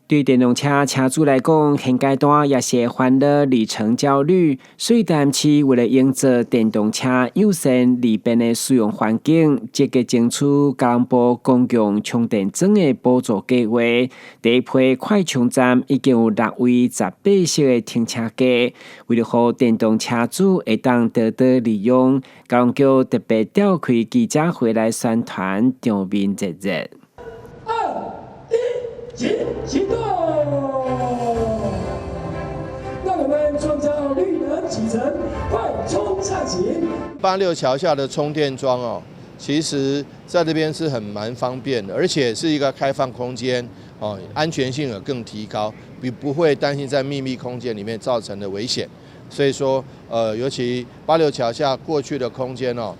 對電動車車主來講，現階段也是會煩惱里程焦慮。所以台南市為了營造電動車友善利便的使用環境，積極爭取交通部公共充電樁的補助計劃。第一批快充站已經有六位18式的停車格，為了予電動車主會當多多利用，交通局特別召開記者會來宣傳，場面熱熱。二一，請啟動！讓我們創造綠能啟程，快充暢行。八六橋下的充電樁哦，其實在這邊是很蠻方便的，而且是一個開放空間哦，安全性也更提高，比不會擔心在密閉空間裡面造成的危險。所以說，尤其八六橋下過去的空間哦，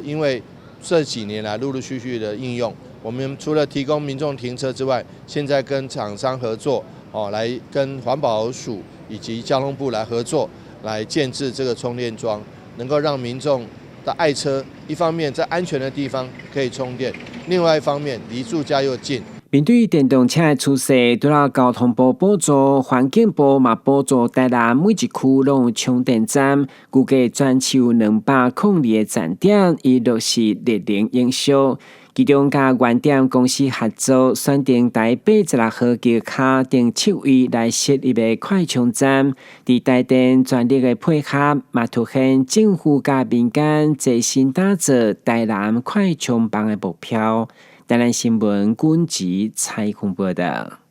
因為這幾年來陸陸續續的應用，我們除了提供民眾停車之外，現在跟廠商合作，哦，來跟環保署以及交通部來合作，來建置這個充電樁，能夠讓民眾的愛車一方面在安全的地方可以充電，另外一方面離住家又近。面對電動車的趨勢，除了交通部補助，環境部嘛補助台南每一區攏有充電站，估計全市有202個站點，已落實綠能營銷。其中，佮原點公司合作，選定台86號橋跤頂七位來設立的快充站，佇台電全力的配合，嘛凸顯政府佮民間齊心打造台南快充網的目標。台南新聞軍籍採訪報道。